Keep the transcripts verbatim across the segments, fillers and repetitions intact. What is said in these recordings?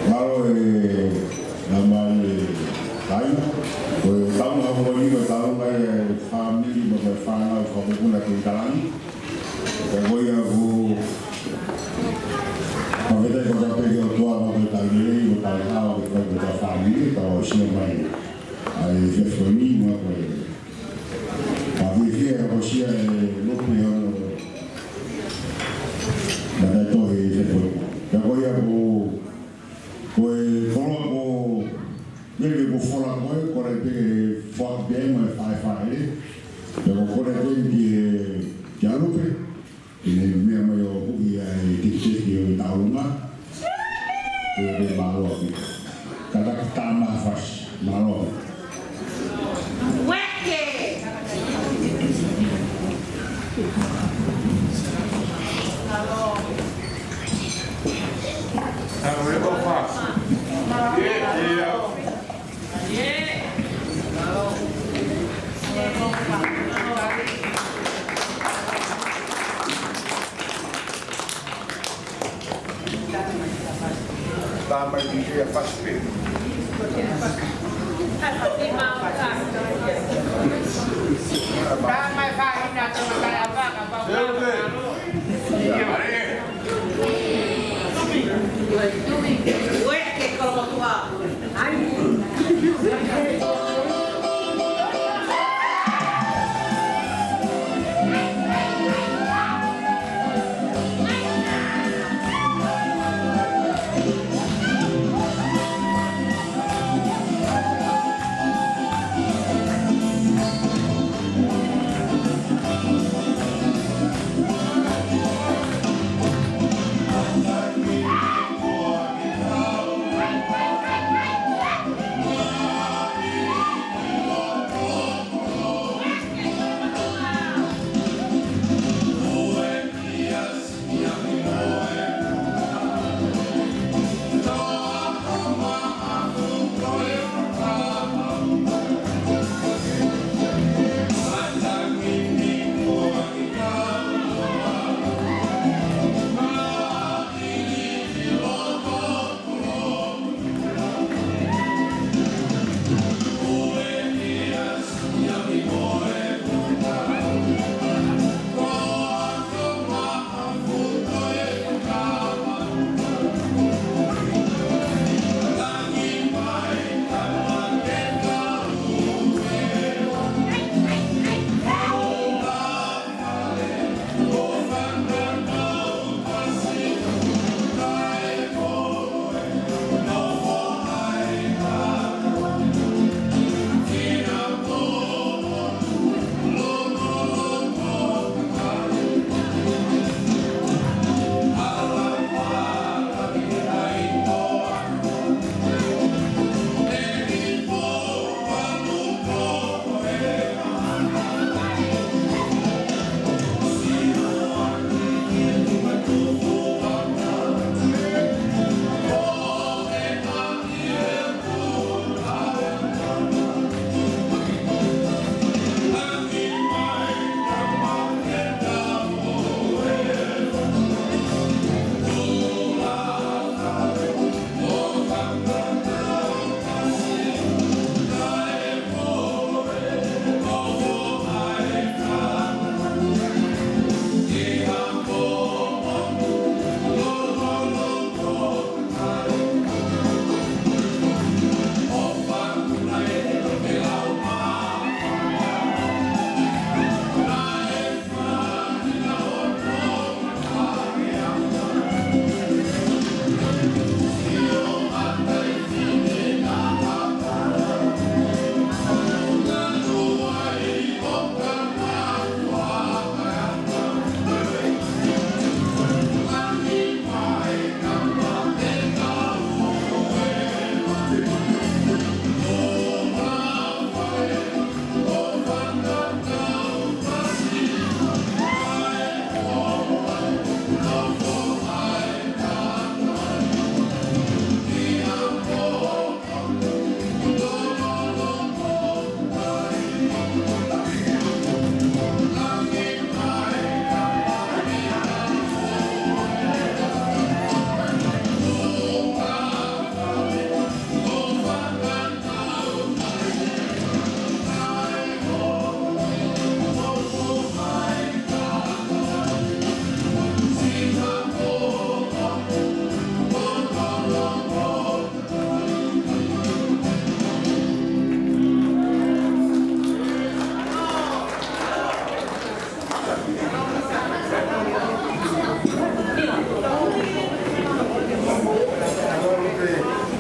Mālō e na mai e kai. Ko e taunga ko eni ko e taunga e fāmili mo e fānau fakapuna ki Talangi. Ka ko ia ko Maveta ko ta peke o toa mo ko ta lelei mo ta hao ko ta fāmili ka o sio mai. Ai fefoni mo ko e Pāfifia ka ko sia e lope ono. Na tai tohi e fefoni. Ka ko ia ko, ko e koloa ko mele ko fola ko e, ko le peke foaki pē mo e fae fae le. Ka ko le peke ki e, ki a lupe. Ke ne meʻa mai ʻo huʻi ai e tekiteki ʻo e taulunga. Ke ne mālō ʻaupito. Kātaki tā maha fasi, mālō ʻaupito. Ueke!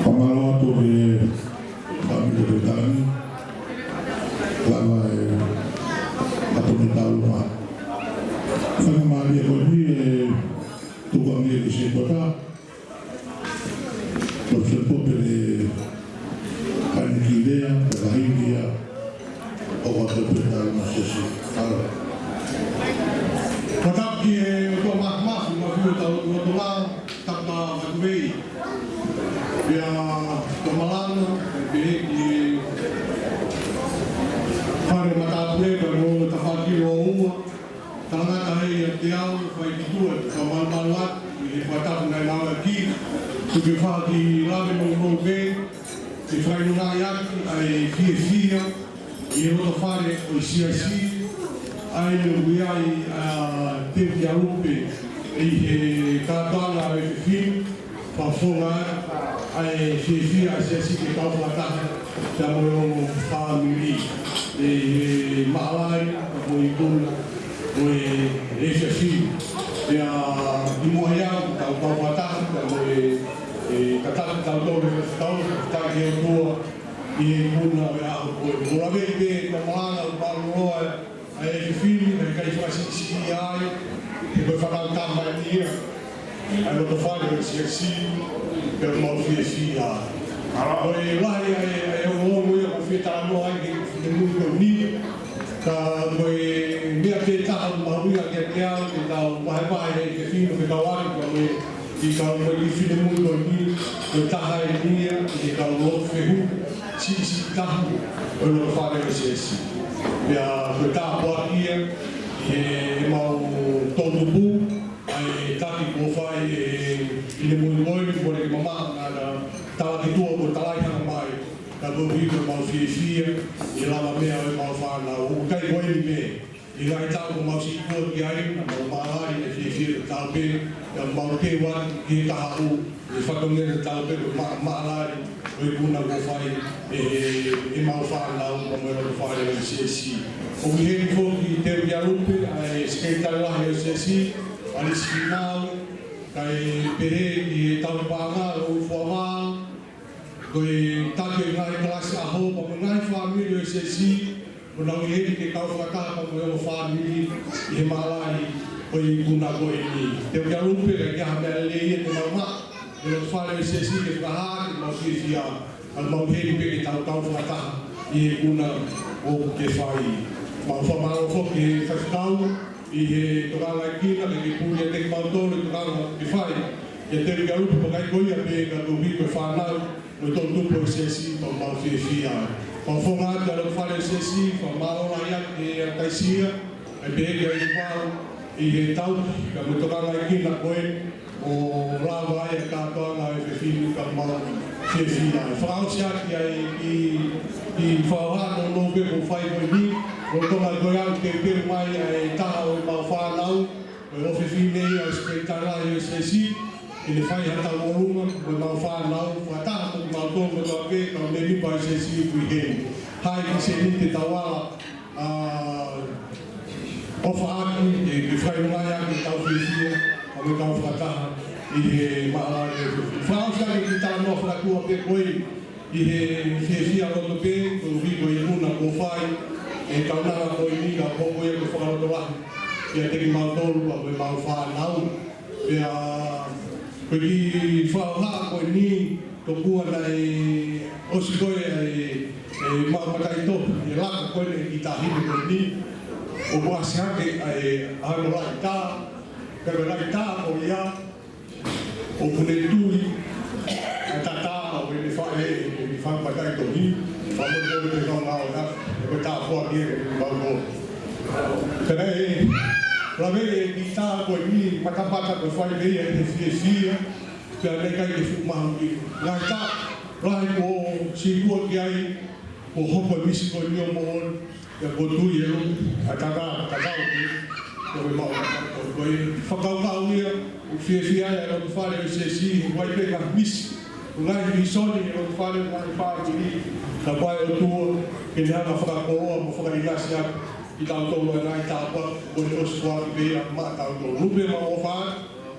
Fakamālō atu ki he fāmili Pētani, lava e ʻapō Metaulima. Fakamālō atu ki he tukuange ki Sipota, Lopsonpo pele Haini Kilea, pele Haini ia, ʻo ka te peta ma sesi. Alo. Pata ki he ʻOtua Māfimafi, ma fiu tau ʻOtua tola, tapa Matuvei. Pea Tomalano, pehē ki Fale Matāpule, pea mo Tafaki ʻo ua. Talangata hei a te au, fai ki tua, ka malumalu atu. ʻi he fakatapu naʻe lava ki, tuku ke fai ha kiʻi lave nounou pē, ke fakaʻilongaʻi ʻaki ʻa e fiefia ʻi he loto fale ʻo e Siasi, ʻa ia naʻe ui ai ʻa Teukia Lupe ʻi he kātoanga ʻo e fefine, fakafofonga ʻa e fiefia ʻa e Siasi ke kau fakataha pea mo e ongo fāmili ʻi he maʻalaʻala mo e ikuna ʻo e, ʻa e Siasi. Pea ʻi muʻa ia, tau kau fakataha pea mo e, ʻe, tataki kitautolu he fakatātā, tataki e ʻOtua ʻi he ikuna ʻo e ʻaho ko eni. Ko e lave pē, ko e malanga, ko e mālōlō ʻa e fefine, naʻe ʻikai fakasiʻisiʻi ai, he ko e fānau tama eni ia ʻa e loto fale ʻo e Siasi, pea mau fiefia. Ko e lahi ʻa e, ʻa e ongoongo ia ʻoku ou fie talanoa ai ki he finemui ko eni. Ka ko e meʻa pē taha ʻoku mahuʻinga kiate au ke tau vahevahe he fefine ke kau atu ka ko e kiʻi kau ko e kiʻi finemui ko eni, ko e taha eni ia ʻi he kau lotu fehuhu siʻisiʻi taha ʻo e loto fale ʻo e Siasi. Pea ko e tāpuaki ia ʻi heʻemau toʻutupu, ʻa e taki kuo fai ʻe he finemui ko eni, kuo lele mamaʻo naʻa na tala ki tuʻa kuo talaʻi hake mai, ka koeʻuhi ko ʻemau fiefia ʻi he lavameʻa ʻo ʻemau fānau. ʻOku ʻikai ko eni pē, ʻi he ngaahi taʻu kuo mau sītuʻa ki ai, naʻa mau mālali ʻa e fiefia tatau pē, naʻa mau teu atu ki he kahaʻu, ʻi he fatongia tatau pē ko e ma-, mālali ʻo e ikuna kuo fai ʻe he, ʻemau fānau, pea mo e loto fale ʻo e Siasi. ʻOku ʻi heni foki Teukia Lupe, ʻa e Sekelitali Lahi ʻo e Siasi, ʻAlisi Fīnau, kae pehē ki he tauhi paʻanga, Lou Fuavao, ko e taki ʻo e ngaahi kalasi ʻaho, pea mo e ngaahi fāmili ʻo e Siasi, ʻoku nau ʻi heni ke kau fakataha pea mo e ongo fāmili ʻi he mālali ʻo e ikuna ko eni. Teukia Lupe, ka ʻikai ha meʻa lelei ia te mau maʻu, he loto fale ʻo e Siasi ke fakahā ke mau fiefia, ka mau ʻi heni pē ke tau kau fakataha ʻi he ikuna ʻoku ke fai. Mau fakamālō foki he faifekau ʻi he tokangaʻi kinautolu, ke puli ʻiate kimautolu he tokanga ʻoku ke fai. ʻIate Teukia Lupe, pea ʻikai ko ia pē ka koeʻuhi ko e fānau mo e toʻutupu ʻo e Siasi, pea mau fiefia. Fakafofonga atu ʻa e loto fale ʻo e Siasi, fakamālō lahi atu ki he ʻAkaisia, kae pehē ki ʻAisipau ʻi he tauhi, kae mo e tokangaʻi kinautolu ko eni, ʻo lava ai ʻa e kātoanga ʻo e fefine, pea mau fiefia. Fakaʻosi atu ʻa e kiʻi, kiʻi fakahohaʻa nounou pē kuo fai ko eni, lolotonga ko ia ʻoku teuteu mai ʻa e taha ʻo ʻemau fānau, ko e ʻofefine ia ʻo e Sekelitali Lahi ʻo e Siasi, ke ne fai ha tauʻolunga mo ʻemau fānau, fakataha mo kimautolu kotoa pē kau mēmipa ʻo e Siasi ʻoku ʻi heni. Haʻi ki he sēniti ʻe tau ala, ʻa, ʻofa ʻaki, ke, ke fakaʻilongaʻi ʻaki ʻetau fiefia, pea mo ʻetau fakataha ʻi he mālali ʻo e fefine. Fakaʻosi atu e kiʻi talanoa fakatua pē ko eni, ʻi he fiefia loto pē, koeʻuhi ko e ikuna kuo fai ʻe he kaunanga ko eni, ka ko ia ko e fakalotolahi kiate kimautolu pea mo ʻemau fānau. Pea ko e kiʻi fakahohaʻa ko eni, tokua naʻe ʻosi ko ē ʻa e, ʻemau mataʻitohi, ʻe laka ko ē ʻa e kiʻi taʻahine ko eni, ʻoku ʻasi hake ʻa e, ʻa e laʻitā, ka ko e laʻitā ko ia, ʻoku ne tui ʻa e tatā ʻo ʻene faʻē, ʻene fanga mataʻitohi, fakamolemole pē kau ngāue ʻa, ko e tāpuaki ē, ʻe mau ko. Ka naʻe lave ʻe kita ko eni, matapata ko e fai mei ai ʻene fiefia, pea naʻe ʻikai ke fuʻu mahuʻinga. Ngaahi taʻu lahi kuo sītuʻa ki ai, kuo hoko e misi ko eni ʻo moʻoni, pea kuo tui ʻe Lupe ʻa e tatā, tatā ʻoku, ko e maʻu, ko e fakakaukau ia, ʻoku fiefia ai ʻa e loto fale ʻo e Siasi, ʻoku ʻi ai pē ngaahi misi, ngaahi vīsone ʻa e loto fale, ngaahi fāmili, ka ʻoku ʻi ai e ʻOtua ke ne hanga ʻo fakakoloa mo fakaʻinasi atu kitautolu ʻa e ngaahi tāpuaki kuo ne ʻosi foaki pē ia maʻatautolu. Lupe, mau ʻofa atu,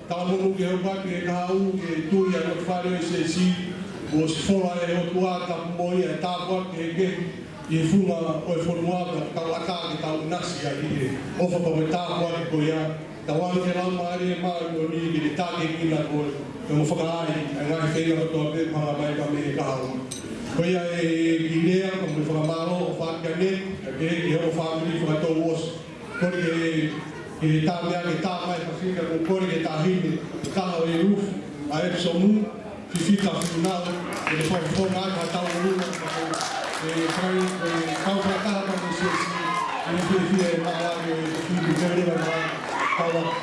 talamonū ki he ʻOtua, ki he kahaʻu, ke tui ʻa e loto fale ʻo e Siasi, kuo ʻosi fola ʻe he ʻOtua tapu mo ia ʻa e tāpuaki kehekehe ʻi he funga ʻo e fonua, ka tau ʻatā ke tau ʻinasi ai ʻi he ʻofa pea mo e tāpuaki ko ia. Tau ʻoange ki he Laumālie Māʻoniʻoni ke ne tākiekina koe, pea mo fakaai ʻa e ngaahi feinga kotoa pē ʻoku hanga mai pea mei he kahaʻu. Ko ia e kiʻi lea, pea mo e fakamālō, ʻofa atu ki he, ki he ongo fāmili fakatouʻosi. Kole ke, ke tā mai, ke tā mai, Pasifika, ko e kole ki he taʻahine taha ʻo e ʻUlufu, ʻa ʻEpisomu Fifita Fīnau, ke ne fakafofonga atu ha tauʻolunga, ke fai, ke kau fakataha mo e Siasi, ke fiefia ʻi he mālali ʻo e fefine, ke leva mai, tau atu.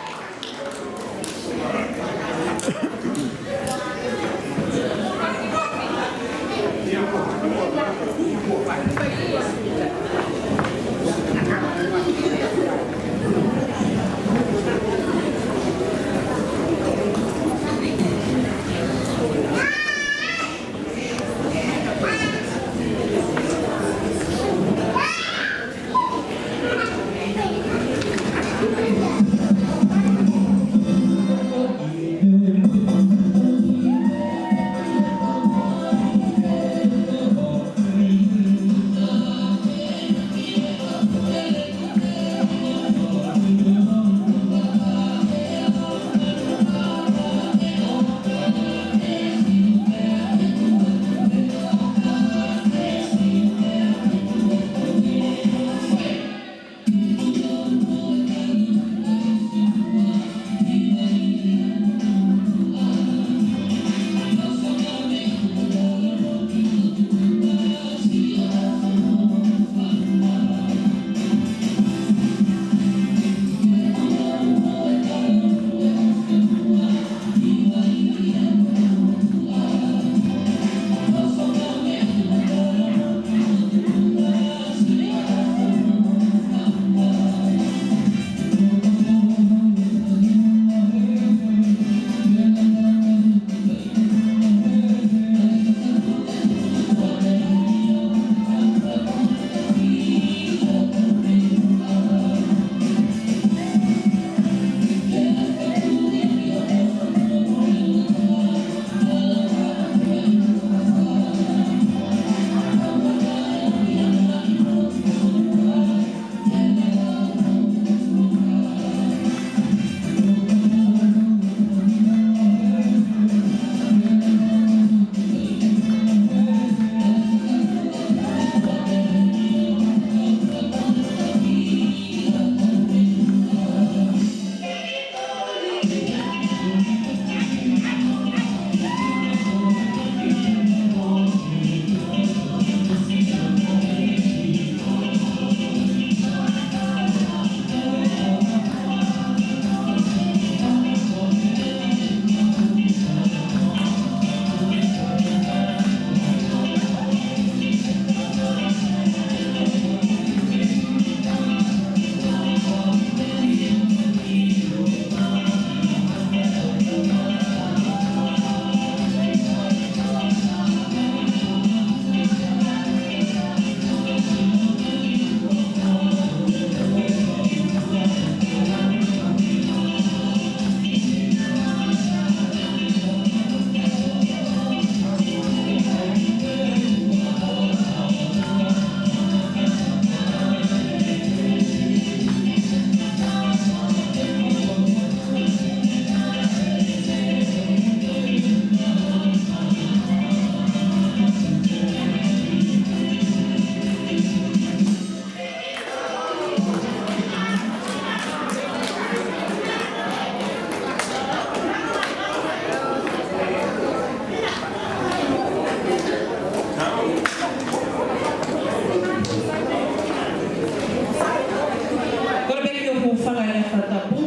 Kole pē ke u hūfanga he fakatapu,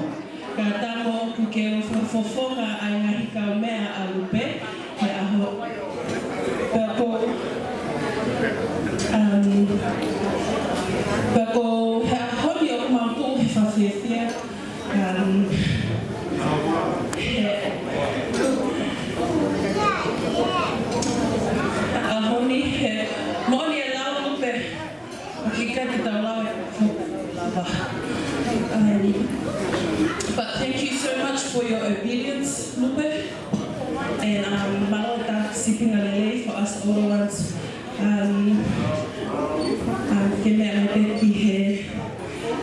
kae ʻatā mo au ke u fakafofonga ʻa e ngaahi kaumeʻa ʻa Lupe he ʻaho. Pea ko, um, pea ko e ʻaho ni ʻoku mau tuʻu he fakafiefia, um, he ʻaho ni he moʻoni e lau Lupe. ʻIkai ke tau lau e lava. Um, but thank you so much for your obedience, Lupe. And, um, mālō e tā sīpinga lelei for us older ones. Um, um, ke meʻa mai pē ki he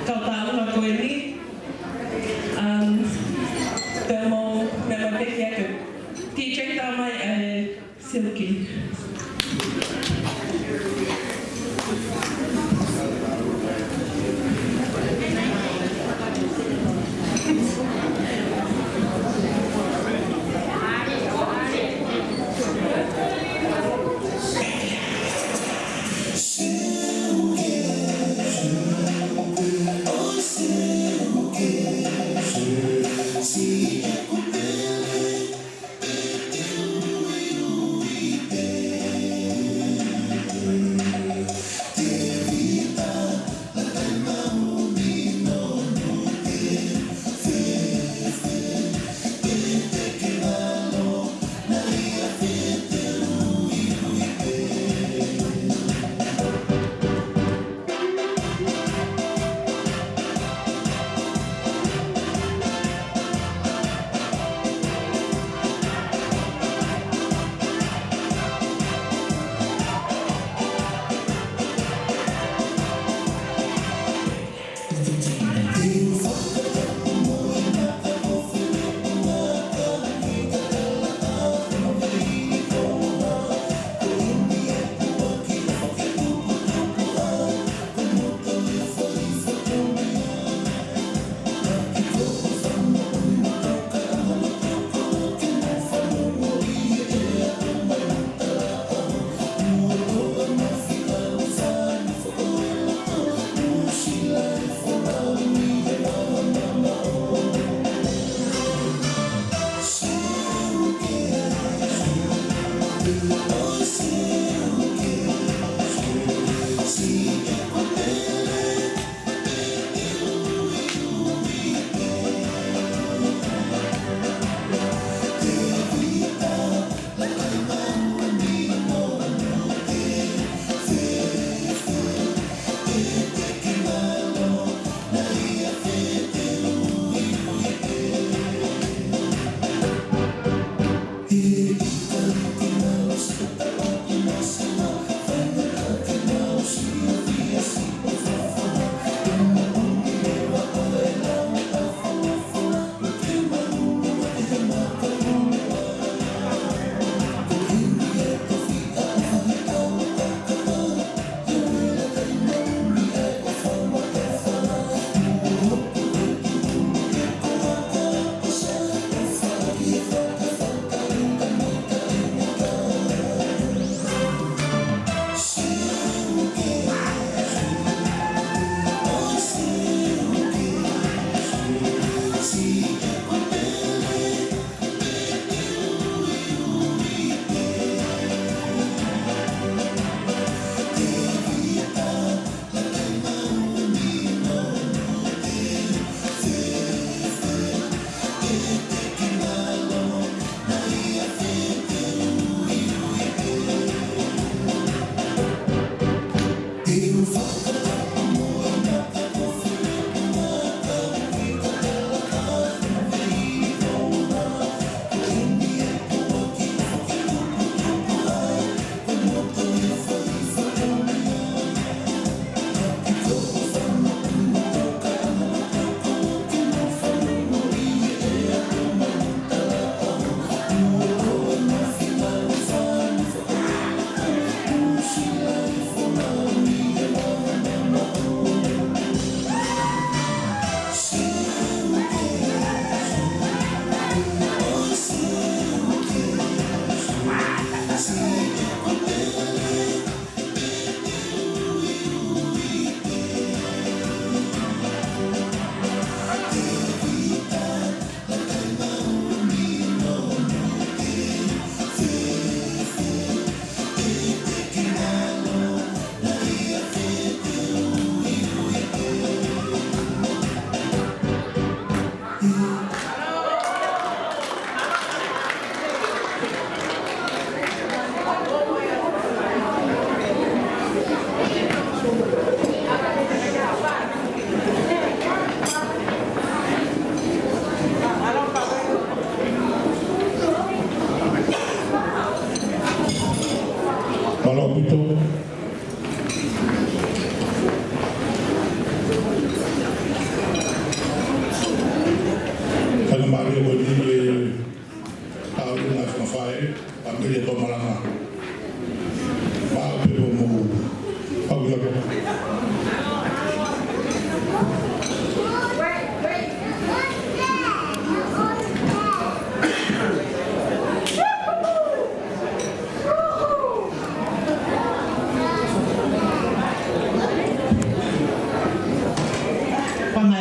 kau tāʻanga ko eni. Um, pea mou meʻa mai pē ki he D J tā mai ʻa e Silky.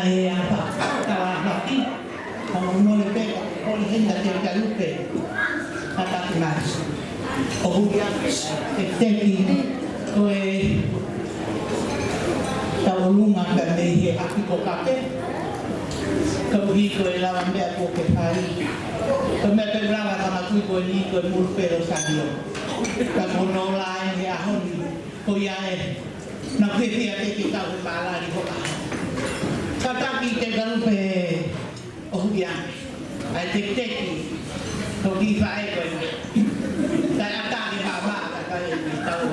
ʻE apa, tala haki, ka mole pē, ko e henda ke kalupe, ka taki mai. ʻOku ʻi ai e teki, ko e tau lunga ka mei he ʻapi ko Kape, ka uhi ko e lava meʻa ko ke fai. Ko e meʻa pē lava ka matui ko eni ko e mulu pē ʻo Salio. Ka ko hono laine he ʻaho ni, ko ia ē, naʻa ke fia ke ke kau he palali ho ʻaho. Ka taki ke kalupe ʻo Huiane. ʻAi tekiteki, ko ki faʻē ko ē. Kae ʻatā ke vava, ka kai e tau.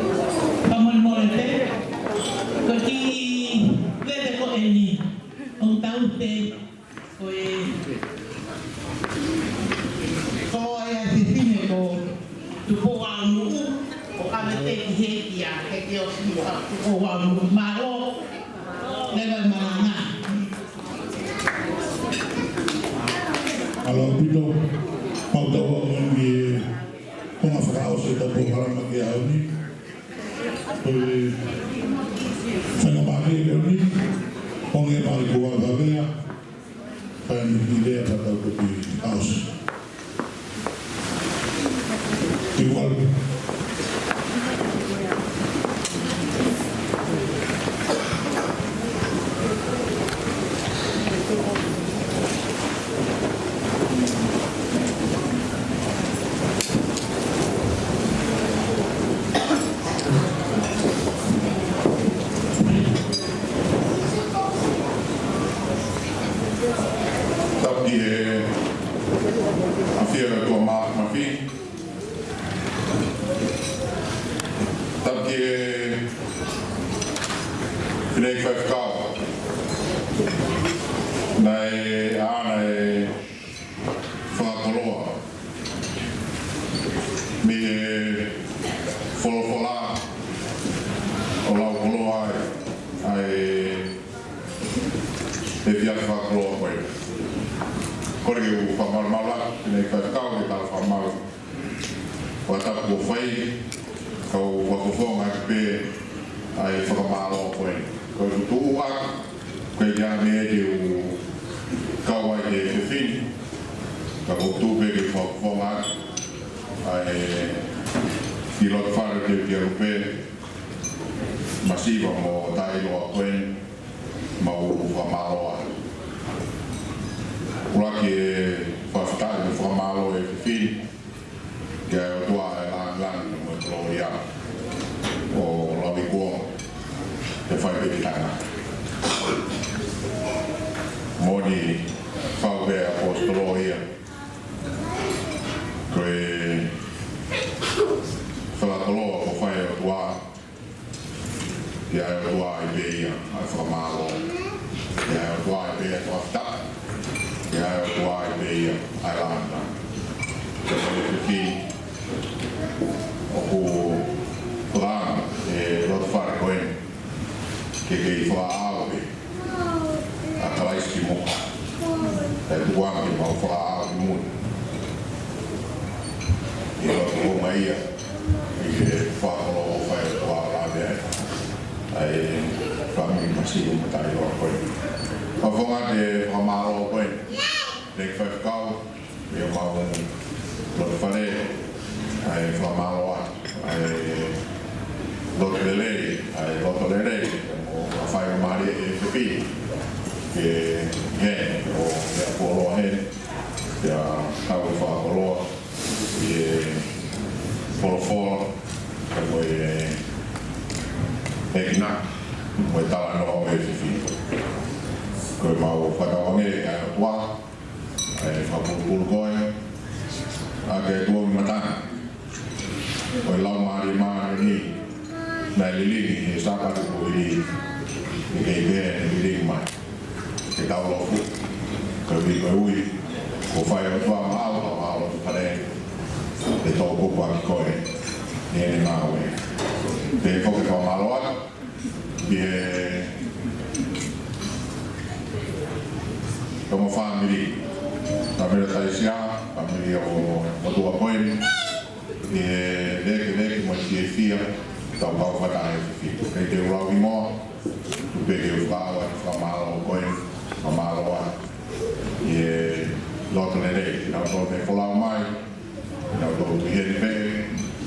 Fakamolemole pē, ko e kiʻi veve ko eni, ʻoku tau te Ko e, ko e ʻa e fefine ko Tupou Aunuʻu, ʻo ka mete ki he kia, he kia ʻo si ʻa Tupou Aunuʻu. Mālō, leva e malanga. Mālō ʻaupito, mau tau ʻa mo ni e konga fakaʻosi ʻetau polokalama ki he ʻaho ni. Ko e faingamālie ko eni, ʻo nge mai ko ʻAvavea, Fai ni ki lea ka tau toki ʻaosi. Ki ualu. ʻI he ʻafio ʻa e ʻOtua Māfimafi. Tapu ki he fineʻeiki faifekau naʻe ʻaʻana e fakakoloa mei he folofola ʻo lau koloa ai ʻa e efiafi fakakoloa ko ē. Kole ke u fakamalumalu atu, fineʻeiki faifekau, ki he tala fakamalu fakatapu kuo fai, ka u fakafofonga atu pē ʻa e fakamālō ko ē. Ko e tuʻu atu, ko e ʻikai ke u kau ai he efiafi ni, ka ʻoku ou tuʻu pē ke u fakafofonga atu ʻa e kiʻi lotofale teuteu pē masiva mo taʻeʻiloa ko ē, mau fakamālō atu. ʻUluaki e fakafetaʻi mo e fakamālō he efiafi ni ki he ʻOtua ʻa e lāngilangi mo e kolōlia ʻo lauikuonga ke fai pē ki he tangata. Moʻoni, fau pē ʻaposetolo ia. Ko e fakakoloa kuo fai ʻe he ʻOtua, ʻoku ʻi ai ʻa e ʻOtua ai pē ia ʻa e fakamālō. ʻOku ʻi ai ʻa e ʻOtua ai pē ia ʻa e fakafetaʻi. ʻOku ʻi ai ʻa e ʻOtua ai pē ia ʻa e lāngilangi. Ko e efiafi ni ʻoku fakaanga e lotofale ko ē ke kei fakaʻau pē ʻa Kalaisi ki muʻa. Kae tuku ange ke mau fakaʻau ki mui. ʻI he loto ʻoku maʻu ia ʻi he fakakoloa ʻoku fai ʻe he ʻOtua ʻo lave ai ʻa e fāmili masiva mo taʻeʻiloa ko ē. Fakafofonga atu e fakamālō ko ē, fineʻeiki faifekau, ʻi heʻemau lotofale, ʻa e fakamālō atu, ʻa e loto lelei, ʻa e loto lelei, ʻo e faingamālie ʻa e efiafi ni ke hē, ʻo e koloa hē, ʻa e kau fakakoloa ʻi he folofola, mo e efiafi ni, mo e talanoa ʻo e efiafi ni. Ko ʻemau fakatauange ʻa e ʻOtua, ʻa e fakapulupulu ko ē ʻa e tuʻumaʻu matangi ʻo e Laumālie Māʻoniʻoni naʻe lilingi he Sāpate kuohili, ʻi he kei pē naʻe lilingi mai ke tau lofu. Ko e ui, ko e ui kuo fai ʻe he ʻOtua maʻau, ʻa e maʻau ʻo e fale, ʻe toʻo kupu ʻaki koe ʻi heʻene ngāue. Pea foki fakamālō atu ki he ongo fāmili, fāmili ʻa Taisia, fāmili ʻo e motuʻa ko ē, ʻi he lēkelēke mo e fiefia ʻetau kau fakataha he efiafi ni. Kei te u lau hingoa, tuku pē ke u fakaʻau atu e fakamālō ko ē, fakamālō atu ʻi he loto lelei, naʻa nau toe folau mai, naʻa nau toe ʻi heni pē,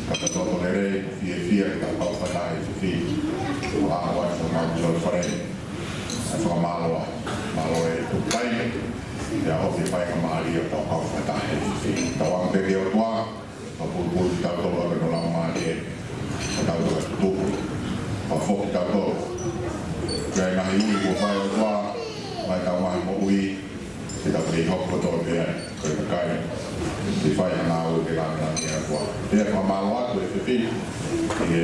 ka ko e loto lelei mo e fiefia ʻetau kau fakataha he efiafi ni. Fakaʻau atu ʻemau kiʻi lotofale, ʻa e fakamālō atu, mālō e tuku taimi, ʻa hoʻo faingamālie ʻo ʻetau kau fakataha he efiafi ni. Tauange pē ki he ʻOtua, fakapulupulu kitautolu ʻaki hono Laumālie, ka tau toka tutuku, fakafoki kitautolu ki he ngaahi ui kuo fai ʻe he ʻOtua maʻa ʻetau ngaahi moʻui, ke tau kei hoko kotoa pē ai ko e kakai ke fai ha ngāue ke lāngilangiʻi ʻa e ʻOtua. Pea fakamālō atu e efiafi ni ʻi he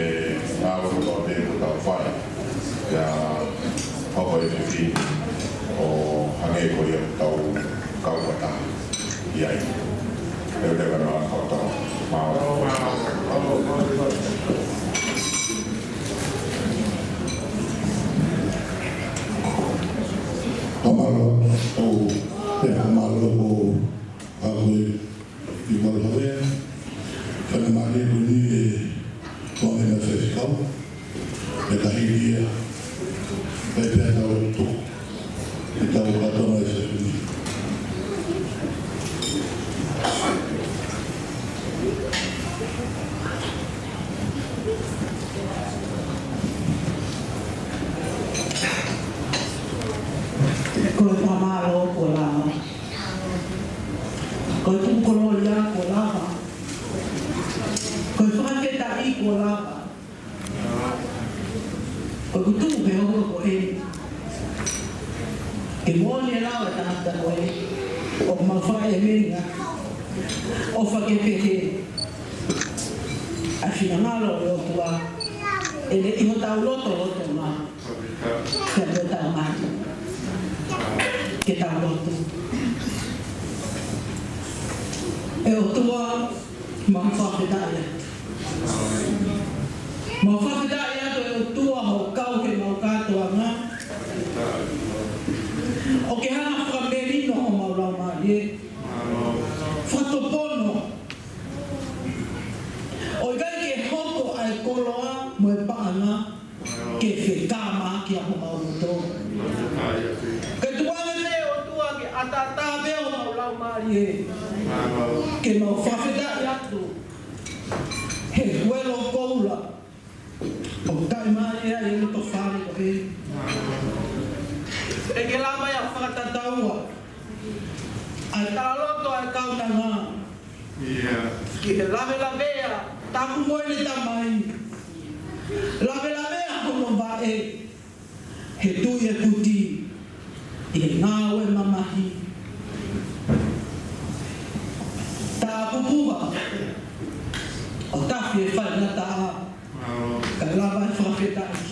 ngāue kotoa pē kuo tau fai, pea hoko e efiafi ni ʻo hangē ko ia ʻoku tau kau fakataha ʻi ai. Te u teka na kau tau. Mālō. Fakamālō, ʻo, te fakamālō ko a koe i Malu Havea, fakamālō ko eni e Tongana Faifekau, ʻe tahi ia, ʻe pea tau tuku, ʻe tau kātoa mai e sefini. Ko e fakamālō kuo lava. Ko e tuku kolōlia kuo lava. Ko e fakafetaʻi kuo lava. Ko e kutu pē ʻoku ko ē. Ke moʻoni e lau ʻa e tangata ko ē. ʻOku mau fakaʻemeʻa, ʻofa ke pehē ʻa e finangalo ʻo e ʻOtua ʻe ʻi hotau lotolotonga, pea mo hotau mali. Ke tau lotu. ʻE ʻOtua, mau fakafetaʻi atu. Mau fakafetaʻi atu ʻe ʻOtua hoʻo kau he mau kātoanga. ʻOku ke hanga fakamelino homau laumālie. Fakatopono. ʻOku ʻikai ke hoko ʻa e koloa mo e paʻanga ke fekāmaki ʻa homau loto. Ke tukuange pē ʻOtua ke ʻataʻatā pē homau laumālie. Ke mau fakafetaʻi atu he huelo koula ʻoku taʻimālie ai e loto fale ko ē. ʻE ke lava ia fakatataua ʻa e talaloto ʻa e kaunanga. Ki he lavelavea, tapu mo ʻene tamai. Lavelavea hono vaʻe he tui e kuti ʻi he ngāue mamahi. Tāpupuha ʻo tafi e faingataʻa. Kae lava e fakafetaʻi.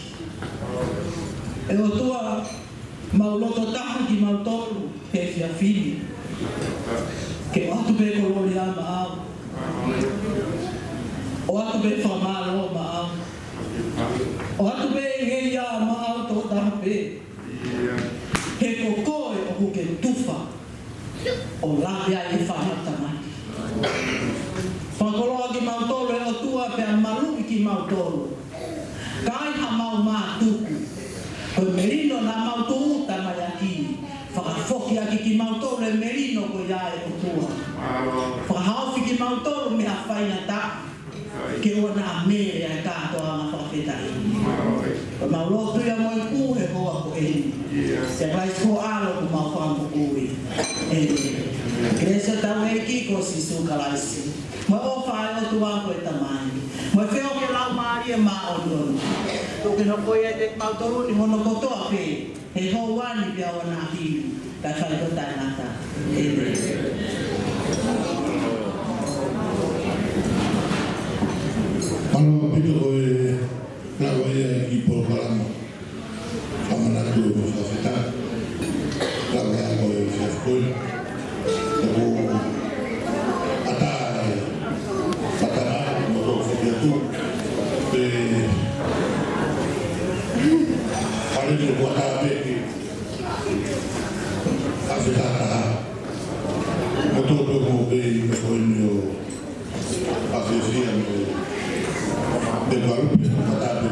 ʻE ʻOtua, mau loto taha kimautolu he efiafi ni ke ʻoatu pē kolōlia maʻau. ʻOatu pē fakamālō maʻau. ʻOatu pē ngeia maʻau tokotaha pē. He ko koe ʻoku ke tufa ʻo lave ai e fānau tamai. Fakakoloa kimautolu ʻe ʻOtua pea maluʻi kimautolu. Ka ai haʻamau mātuku, ko e melino naʻa mau tūʻuta mai ʻaki, fakafoki ʻaki kimautolu e melino ko ia ʻe ʻOtua. Fakahaofi kimautolu mei ha faingataʻa ke ʻoua naʻa mele ʻa e kātoanga fakafetaʻi. Ko ʻemau lotu ia mo e kū he houa ko eni. Siʻa Kalaisi ko ho ʻAlo ko homau Fakamoʻui. ʻĒmeni. Kelesi ʻa hotau ʻEiki ko Sīsū Kalaisi, mo e ʻofa ʻa e ʻOtua ko e Tamai, mo e feohi ʻa e Laumālie Māʻoniʻoni, tuku ke nofoʻia ʻiate kimautolu ni hono kotoa pē he houa ni pea ʻo ʻaho ni, kae fai ʻo taʻengata. ʻĒmeni. Mālō ʻaupito ko e lava ia e kiʻi polokalama fakamanatu mo fakafetaʻi. Lava ia ko e fakafetaʻi. Ka ko ʻata e fakataha mo tō foki atu. Pe fale ni ko ʻata pē ke fakafetaʻi taha. Mo tō pē mo pē i ka ko eni ʻo ʻAfesia mo e Tuʻalupe, matape